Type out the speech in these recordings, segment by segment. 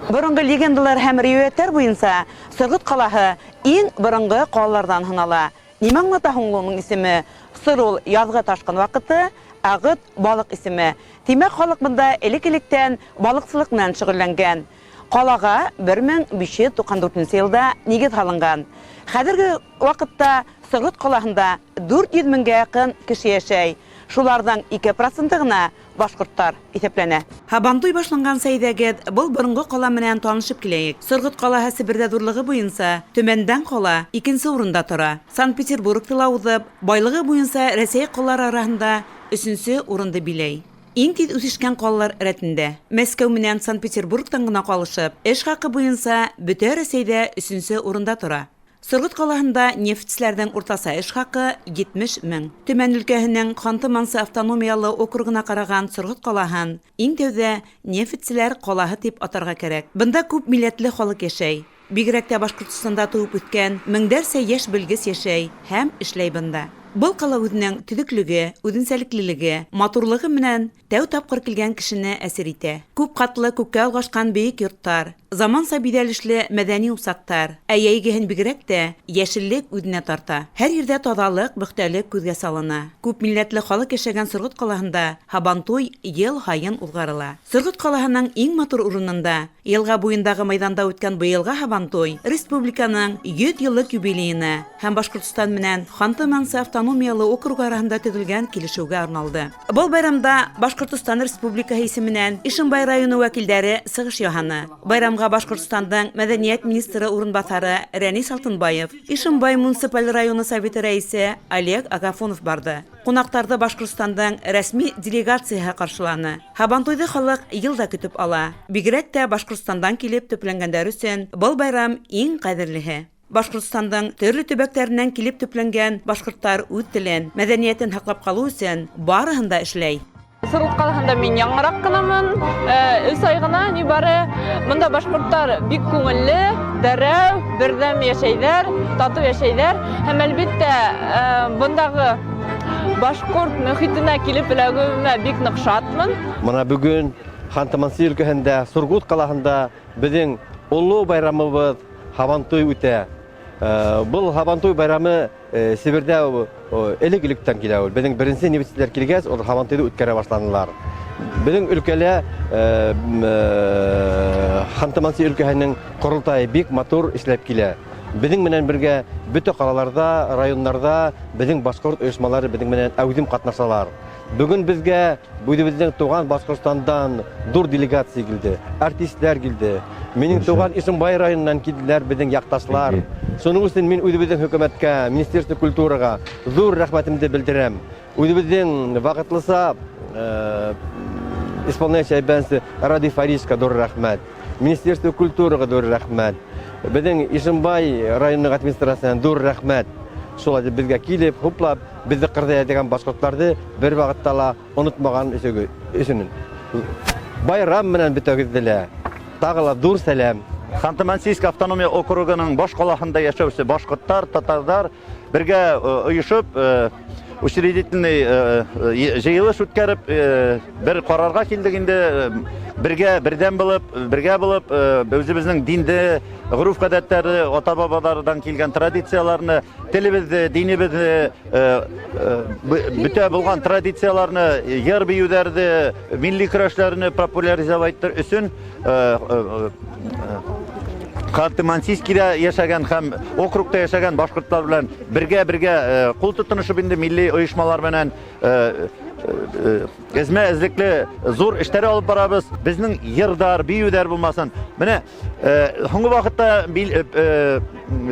Боронғо легендалар һәм риүәйәттәр буйынса Сорғот ҡалаһы иң боронғо ҡалаларҙан һанала. Нимә аңлата һуң уның исеме? Сор ул яҙғы ташҡын ваҡыты, ә ғот балыҡ исеме. Тимәк, халыҡ бында элек-электән балыҡсылыҡ менән шөғөлләнгән. Ҡалаға 1594 нче йылда нигеҙ һалынған. Хәҙерге ваҡытта Сорғот ҡалаһында 400 меңгә яҡын кеше йәшәй. Шуларҙың 2 проценты ғына башҡорттар иҫәпләнә. Һабантуй башланғансы әйҙәгеҙ, был боронғо ҡала менән танышып киләйек. Сорғот ҡалаһы Себерҙә ҙурлығы буйынса Төмәндән ҡала икенсе урында тора. Санкт-Петербургты ла уҙып, байлығы буйынса Рәсәй ҡалалары араһында өсөнсө урынды биләй. Иң тиҙ үҫешкән ҡалалар рәтендә. Мәскәү менән Санкт-Петербургтан ғына ҡалышып, эш хаҡы буйынса бөтә Рәсәйҙә өсөнсө урында тора. Соргот ҡалаһында нефтселәрҙең уртаса эш хаҡы 70 мең. Төмән өлкәһенең Ханты-Мансы автономиялы округына ҡараған Соргот ҡалаһын иң тәүҙә нефтселәр ҡалаһы тип атарға кәрәк. Бында күп милләтле халыҡ йәшәй. Бигерәк тә Башҡортостанда тыуып үҫкән меңдәрсә йәш белгес йәшәй һәм эшләй бында. Был ҡала үҙенең төҙөклөгө, үҙенсәлеклелеге, матурлығы менән Тәү тапҡыр килгән кешене әсир итә. Күп ҡатлы күккә олғашҡан бейек йорттар, заманса биҙәлешле мәҙәни усаҡтар, ә йәйгеһен бигерәк тә йәшеллек үзенә тарта. Һәр ерҙә таҙалыҡ, бөхтәлек күҙгә салына. Күп милләтле халыҡ йәшәгән Сорғот ҡалаһында Һабантуй ел һайын уҙғарыла. Сорғот ҡалаһының иң матур урынында, елға буйындағы майҙанда үткән быйылғы Һабантуй республиканың 100 йыллык юбилейына һәм Башҡортостан менән Ханты-Мансы автономиялы округы араһында төҙөлгән килешеүгә арналды. Был байрамда Башҡортостан Республикаһы исеменән Ишембай районы вәкилдәре сығыш яһаны. Байрамға Башҡортостандың мәҙәниәт министры урынбаҫары Рәнис Алтынбаев, Ишембай муниципаль районы советы рәисе Олег Агафонов барҙы. Ҡунаҡтарҙы Башҡортостандың рәсми делегацияһы ҡаршыланы. Һабантуйҙы халыҡ йыл да көтөп ала. Бигерәк тә Башҡортостандан килеп төпләнгәндәр өсөн был байрам иң ҡәҙерлеһе. Башҡортостандың төрлө төбәктәренән килеп төпләнгән башҡорттар үҙ телен, мәҙәниәтен һаҡлап ҡалыу өсөн барыһын да эшләй. Сорғот ҡалаһында мин яңыраҡ ҡынамын, 3 ай ғына ни бары. Бында башҡорттар бик күңелле, дәррәү, берҙәм йәшәйҙәр, татыу йәшәйҙәр. Һәм әлбиттә, бындағы башҡорт мөхитенә килеп эләгеүемә бик ныҡ шатмын. Мына бөгөн Ханты-Мансий өлкәһендә, Сургут ҡалаһында беҙҙең оло байрамыбыҙ Һабантуй үтә. Был Һабантуй байрамы Себерҙә элек-электән килә ул. Беҙҙең беренсе нефтселәр килгәс, ул Һабантуйҙы үткәрә башланылар. Беҙҙең өлкәлә Ханты-Мансий өлкәһенең ҡоролтайы бик матур эшләп килә. Беҙҙең менән бергә бөтә ҡалаларҙа, районнарҙа беҙҙең башҡорт ойошмалары беҙҙең менән әүҙем ҡатнашалар. Бөгөн беҙгә үҙебеҙҙең туған Башҡортостандан ҙур делегация килде, артистлар килде. Минең туған Ишембай районынан килделәр беҙҙең яҡташлар. Шуның өсөн мин үҙебеҙҙең хөкүмәткә, Министерство культураға ҙур рәхмәтемде белдерәм. Үҙебеҙҙең ваҡытлыса исполняющий обязанности Ради Фаришка ҙур рәхмәт. Министерство культураға ҙур рәхмәт. Беҙҙең Ишембай районының администрацияһына ҙур рәхмәт. Шулай беҙгә килеп, хуплап, беҙҙе ҡырҙа йәшәгән башҡорттарҙы бер ваҡытта ла онотмаған өсөн. Байрам менән бөтәгеҙҙе лә. Тағы ла ҙур сәләм. Ханты-Мансийск автономия округының баш ҡалаһында йәшәүсе башҡорттар, татарҙар бергә ойошоп, учредительный йыйылыш үткәреп, бер ҡарарға килдек инде, бергә берҙәм булып, бергә булып, үҙебеҙҙең динде, ғөрөф-ғәҙәттәрҙе, ата-бабаларҙан килгән традицияларны, телебеҙҙе, динебеҙҙе, бөтә булған традицияларны, йыр бейеүҙәрҙе, милли көрәшләрне популяризовать өсөн Ханты-Мансийскиҙа йәшәгән һәм округта йәшәгән башҡорттар белән бергә-бергә ҡул тотоношоп инде милли ойошмалар менән эзмә-эзлекле ҙур эштәр алып барабыҙ. Беҙҙең йырҙар, бейеүҙәр булмаһын. Бына һуңғы ваҡытта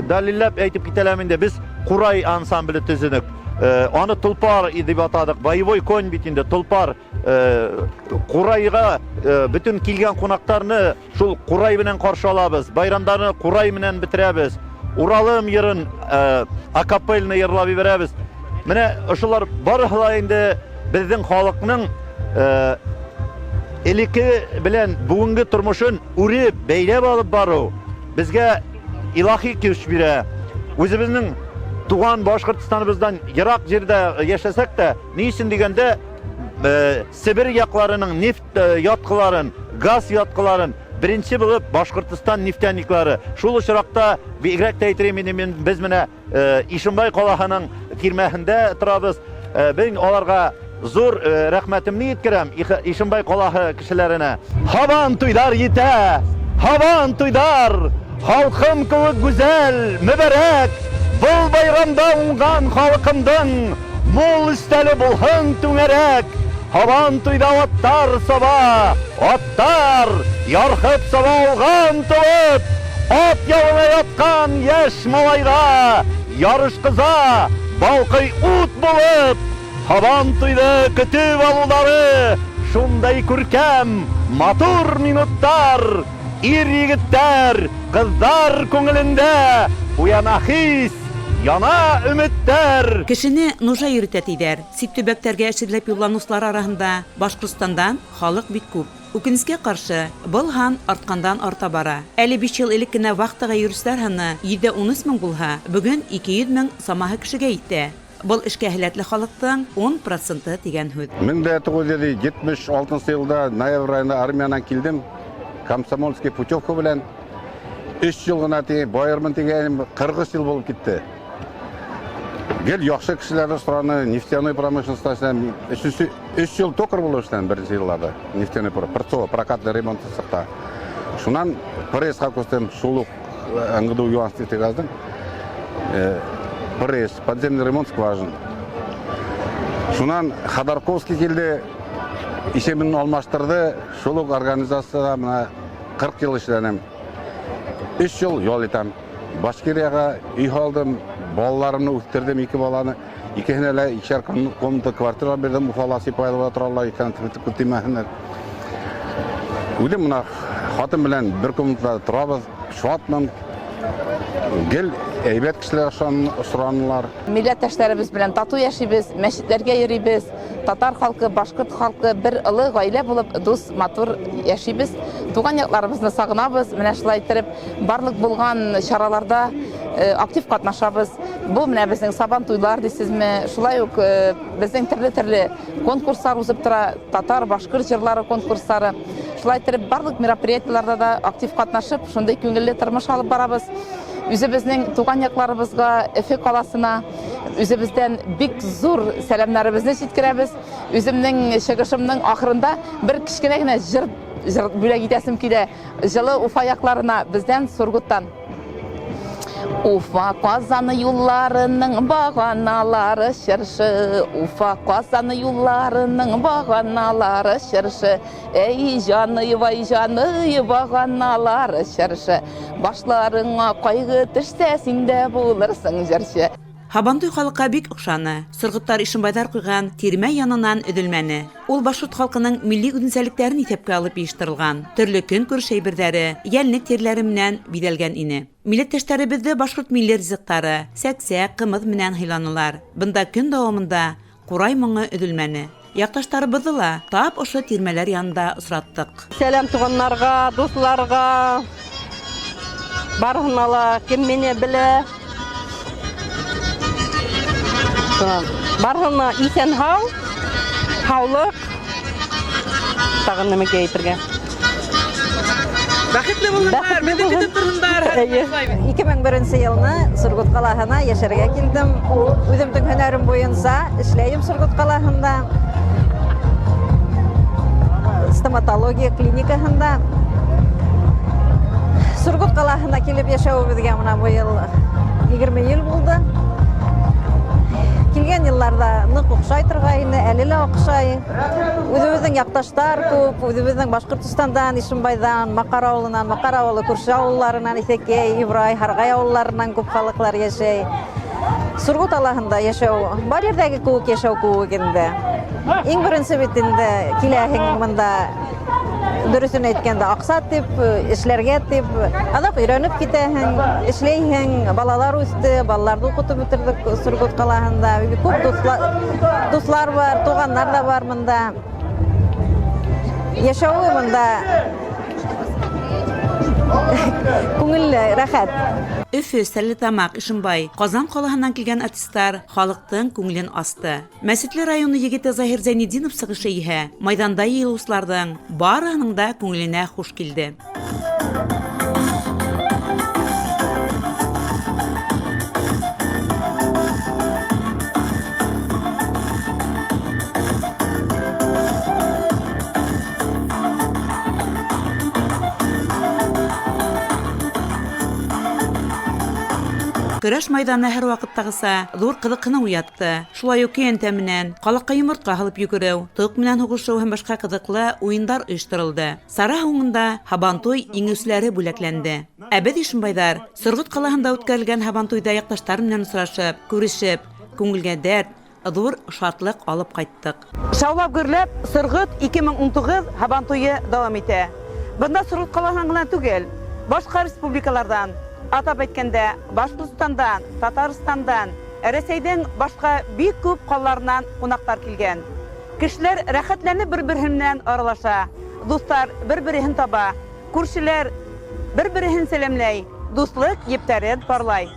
дәлилләп әйтеп китәләм инде, беҙ Ҡурай ансамбле төҙөнөк. Аны Толпар дип атадыҡ. Боевой конь бит инде, Толпар. Ҡурайға бөтөн килгән ҡунаҡтарны шул ҡурай менән ҡаршы алабыҙ. Байрамдарны ҡурай менән бөтөрәбеҙ. Уралым йырын акапельно йырлап ебәрәбеҙ. Менә ошолар барыһы ла инде беҙҙең халыҡның элекке белән бөгөнгө тормошон үреп, бәйләп алып барыу беҙгә илаһи көс бирә. Үҙебеҙҙең туған Башҡортостаныбыҙҙан йыраҡ ерҙә йәшәсәк тә, ни өсөн тигәндә, Себер яҡларының нефть ятҡыларын, газ ятҡыларын Беренче булып Башкортостан нефтяниклары. Шул очракта бигрәк тә әйтер инде мин без менә Ишембай калаһының тирмәһендә торабыз. Мин аларга зур рәхмәтемне еткерәм Ишембай калаһы кешеләренә. Һабан туйлар йитә, һабан туйлар, халкым кеүек гүзәл, мөбарәк. Был байрамда уңган халкымдың мул өстәле булһын түңәрәк. Һабан туйда аттар саба, аттар, ярһып саба алға ынтылып, ат ялына яткан яшь малайга ярыш кыза, балкый ут булып. Һабан туйды көтеп алулары шундай күркәм, матур минуттар. Ир-егетләр, кызлар күңелендә уяна хис, яна өметтәр. Кешене нужа йөрөтә диләр. Сит төбәкләргә эш эзләп юлланучылар арасында Башкортстандан халык бик күп. Үкенечкә каршы, был һан арткандан арта бара. Әле 5 ел элек кенә вахтага йөрүчеләр һаны 113 мең булһа, бүген 200 мең самаһы кешегә итә. Был эшкә һәләтле халыктың 10 проценты дигән һүҙ. 1976 елда ноябрь айында армиянан килдем. Комсомольский путевка белән. 3 ел гына байырмын дигәнем 43 ел булып китте. Гел яхшы кешеләрне сораны, нефтяной промышленностьта эшләдем. Өченче, 3 ел токарь булып эшләдем беренче елларда. Нефтяной ПРЦО, прокатный ремонт цехта. Шуннан ПРС-ка күчтем, шул ук НГДУ Юганскнефтегаздың. ПРС, подземный ремонт скважин. Шуннан Ходорковский килде, исемен алмаштырды. Шул ук организацияда менә 40 ел эшләдем. 3 ел ял итәм. Башкирияга өй алдым, балаларымны үстердем, ике баланы. Икеһенә лә икешәр комната квартира бирдем, Уфала Сипайлова торалар, икән тимәһеннәр. Үзем менә хатын белән бер комнатада торабыз, шатмын. Гел әйбәт кешеләр соранылар. Милләттәшләребез белән тату яшибез, мәчетләргә йөрибез. Татар халкы, башкорт халкы бер олы гаилә булып дус, матур яшибез. Туган якларыбызны сагынабыз. Менә шулай иттереп барлык булган чараларда актив катнашабыз. Бу менә безнең Сабан туйлар дисезме, шулай ук безнең төрле-төрле конкурслар узып тора, татар, башкорт җырлары конкурслары. Шулай иттереп барлык мероприятиеләрдә дә актив катнашып, шундый күңелле тормыш алып барабыз. Үзебезнең туган якларыбызга, Өфе каласына үзебездән бик зур сәламнәребезне җиткерәбез. Үземнең чыгышымның ахырында бер кечкенә генә җыр, җыр бүләк итәсем килә. Җылы Уфа якларына бездән Сургуттан. Уфа Казаны юлларының баганалары чыршы, Уфа Казаны юлларының баганалары чыршы. Әй, җаный, вай, җаный, баганалары чыршы. Башларыңа кайгы төшсә, син дә булырсың җырчы. Һабантуй халыкка бик охшаны. Соргытлар Ишембайдар куйган тирмә яныннан өзелмәне. Ул башкорт халкының милли үзенчәлекләрен иҫәпкә алып оештырылган. Төрле көнкүреш әйберҙәре, йәнлек тиреләре менән биҙәлгән ине. Милләттәштәребеҙҙе башҡорт милли ризыҡтары, сәксәк, ҡымыҙ менән һыйланылар. Бында көн дауамында ҡурай моңо өҙөлмәне. Яҡташтарыбыҙҙы ла тап ошо тирмәләр янында осраттыҡ. Сәләм туғаннарға, дуҫларға, барыһына ла, кем мине белә. Барыһына иҫән һау, һаулыҡ. Тағын нәмәкәй әйтергә. Бәхетле булһындар, беҙҙе көтөп торһондар. Эйе. 2001 йылны Сургут ҡалаһына йәшәргә килдем. Үҙемдең һөнәрем буйынса эшләйем Сургут ҡалаһында. Стоматология клиникаһында. Сургут ҡалаһына килеп йәшәүебеҙгә мына быйыл 20 йыл булды. Килгән йылларҙа ныҡ оҡшай торғайны, әле лә оҡшай. Үҙебеҙҙең яҡташтар күп, үҙебеҙҙең Башҡортостандан, Ишембайҙан, Маҡар ауылынан, Маҡар ауылы күрше ауылларынан, Иҫәкәй, Ибрай, Һарғай ауылларынан күп халыҡлар йәшәй. Сургут ҡалаһында йәшәү бар ерҙәге кеүек йәшәү кеүек инде. Иң беренсе бит инде киләһең бында, дөрөҫөн әйткәндә, аҡса тип, эшләргә тип, аҙаҡ өйрәнеп китәһең, эшләйһең, балалар үҫте, балаларҙы уҡытып бөтөрҙөк Сургут ҡалаһында. Күп дуҫлар бар, туғандар ҙа бар бында. Йәшәүе бында күңелле, рәхәт. Өфө, Стәрлетамаҡ, Ишембай, Ҡазан ҡалаһынан килгән артистар халыҡтың күңелен асты. Мәсетле районы егете Заһир Зәйнетдинов сығышы иһә майҙанда йыйылыусыларҙың барыһының да күңеленә хуш килде. Көрәш майҙаны һәрваҡыттағыса ҙур ҡыҙыҡһыныу уятты. Шулай уҡ көйәнтә менән ҡалаҡҡа йомортҡа һалып йүгереү, тоҡ менән һуғышыу һәм башҡа ҡыҙыҡлы уйындар ойошторолдо. Сара һуңында Һабантуй еңеүселәре бүләкләнде. Ә беҙ, ишембайҙар, Сорғот ҡалаһында үткәрелгән Һабантуйҙа яҡташтар менән осрашып, күрешеп, күңелгә дәрт, ҙур шатлыҡ алып ҡайттыҡ. Шаулап-гөрләп Сорғот 2019 Һабантуйы дауам итә. Бында Сорғот ҡалаһынан ғына түгел, башҡа республикаларҙан, атап әйткәндә, Башҡортостандан, Татарстандан, Рәсәйҙең башҡа бик күп ҡалаларынан ҡунаҡтар килгән. Кешеләр рәхәтләнеп бер-береһе менән аралаша, дуҫтар бер-береһен таба, күршеләр бер-береһен сәләмләй, дуҫлыҡ ептәрен парлай.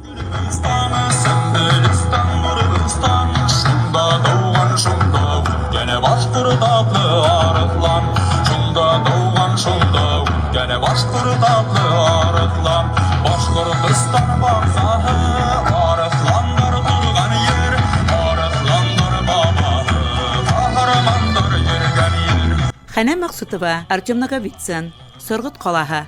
Хәнә Мәҡсүтова, Артем Наговицын, Сорғот ҡалаһы.